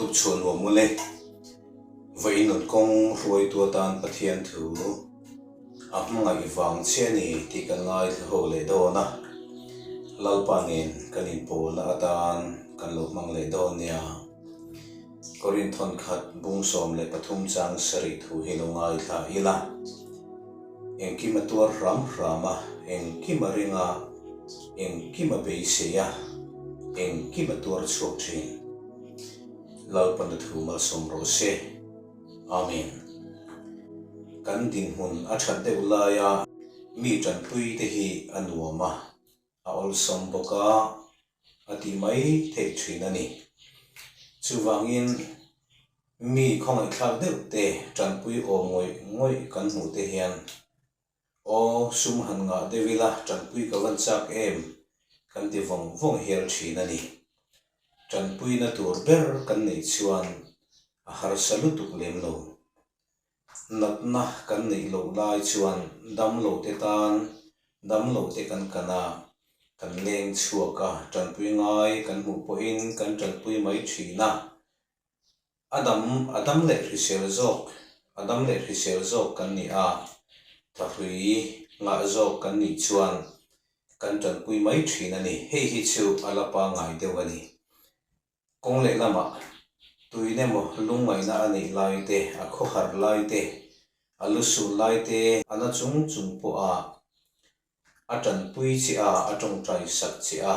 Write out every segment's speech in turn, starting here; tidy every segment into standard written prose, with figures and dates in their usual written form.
Tukchhuah nuam ule. Vawiin nun kawng hruaitu atan Pathian thu a hmangaih vang che a ni tih kan ngaithla ho leh dawn a. Lalpa nen kan inpawlna atan kan lo hmang leh dawn nia. Korinth thawnkhat bung 13 chang sarih thu hi lo ngaithla ila. Engkim a tuar hram hram a, engkim a ring a, engkim a beisei a, engkim a tuar chhuak thin. Lalpana thu malsawm rawh se. Amen. Kan dinhmun a that deuh laia mi tanpui te hi a nuam a, a awlsam bawk a, a ti mai theih thin a ni. Chuvangin mi khawngaihthlak deuh te tanpui awm ngawih ngawih kan hmuh te hian aw sum han ngah deuh ila tanpui ka van chak em kan ti vawng vawng hial thin a ni. Tanpuina tur ber kan neih chuan a harsa lutuk lem lo. Natna kan neih loh lai chuan damlo te tan damlo te kan kan a, kan leng chhuak a, tanpui ngai kan hmuh pawhin kan tanpui mai thin a. A dam a dam leh hrisel zawk a dam leh hrisel zawk kan ni a, thahrui ngah zawk kan nih chuan kan tanpui mai thin a ni. Hei hi chu a la pangngai deuh a ni. Kawng lehlamah tuin emaw lungngaihna a neih lai te, a khawhar lai te, a lusun lai te, a na chung chung pawha a tanpui che a, a tawngtai sak che a,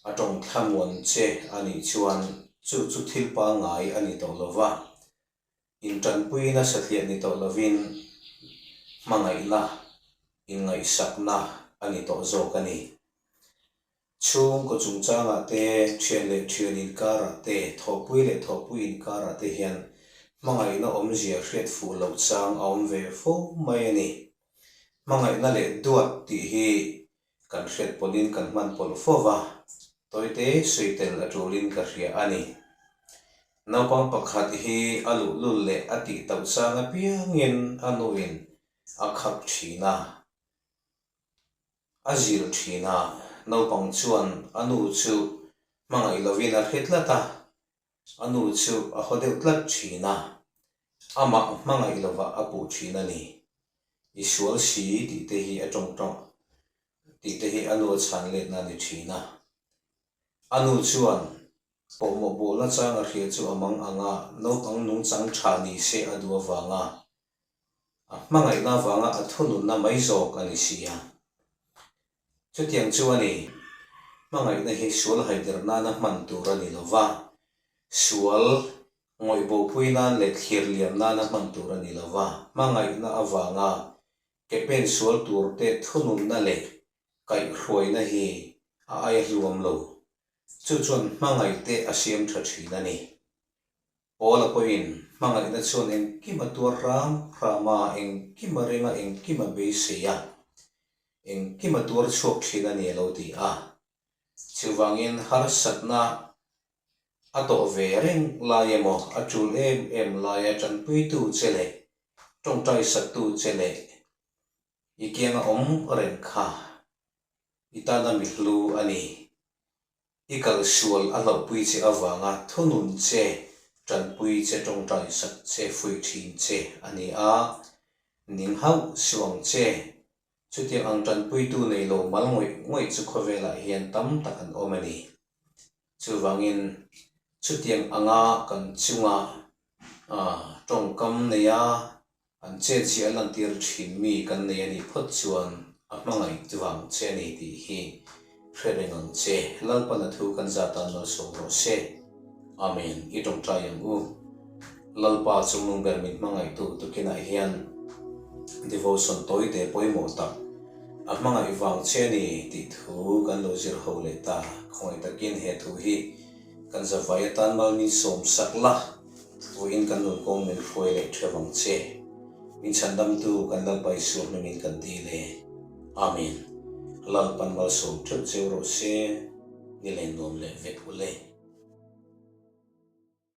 a tawng thlamuan che a nih chuan chu chu thil pangngai a ni tawh lo va, intanpuina satliah ni tawh lovin hmangaihna, inngaihsakna a ni tawh zawk a ni. Chhungkaw chungchangah te, thian leh thian inkarah te, thawhpui leh thawhpui inkarah te hian hmangaihna awmzia hriat fuh loh chang a awm ve fo mai a ni. Hmangaihna leh duat tih hi kan hriat pawlhin kan hman pawlh fo va, tawite sawi tel a tulin ka hria a ni. Naupang pakhat hi a luhlul leh a tih tauh chang apiangin a nuin a khap thin a. A zir thin a, naupang chuan a nu chu hmangaih lovin a hre tlat a, a nu chu a haw deuh tlat thin a, amah hmangaih lovah a puh thin a ni. I sual si tih te hi a tawng tawng tih te hi a nu a chhan letna a ni thin a. A nu chuan pawhmawh bawlna chang a hria chu a mang ang a, naupang nungchang tha ni se a duh avanga A hmangaihna avanga a thununna mai zawk a ni si a. Chutiang chu a ni. Hmangaihna hi sual haider nana hman tur a ni lo va, sual ngawih bopui nan leh thlir liam nana hman tur a ni lo va, hmangaihna avanga ke pen sual turte thununna leh kaihhruaina hi a aia hluam lo. Chu chuan hmangaihte a siam tha thin a ni. Paula pawhin hmangaihna chuan engkim a tuar hram hram a, engkim a ring a, engkim a beisei a, engkim a tuar chhuak thin a ni a lo ti a. Chuvangin harsatna a tawh ve reng lai emaw, a tul em em laia tanpuitu che leh tawngtai saktu che leh i kianga awm reng kha i tana mi hlu a ni. I kalsual a hlauhpui che avanga thunun che, tanpui che, tawngtai sak che, fuih thin che a ni a, ning hauh suh ang che. Chutiang ang tanpuitu nei lo mal ngawih ngawih chu khawvelah hian tam tak an awm a ni. Chuvangin chutiang anga kan chunga tawngkam neia An chetziah lantir thin mi kan nei a nih phawt chuan a hmangaih vang che a ni tih hi hre reng ang che. Lalpana thu kan zat a nawlsawm rawh se. Amen. I tawngtai ang u. Lalpa chungnung ber min hmangaihtu tukinah hian devotion tawite pawimawh tak a hmangaih vang che a ni tih thu kan lo zir ho leh ta. Khawngaih takin he thu hi kan zavai atan mal min sawm sak la. Vawiin kan nun kawng min hruai leh theuh ang che. Min chhandamtu kan Lalpa Isua hmingin kan dil e. Amen. Lalpan malsawm theuh cheu rawh se, ni len nuam leh vek ule.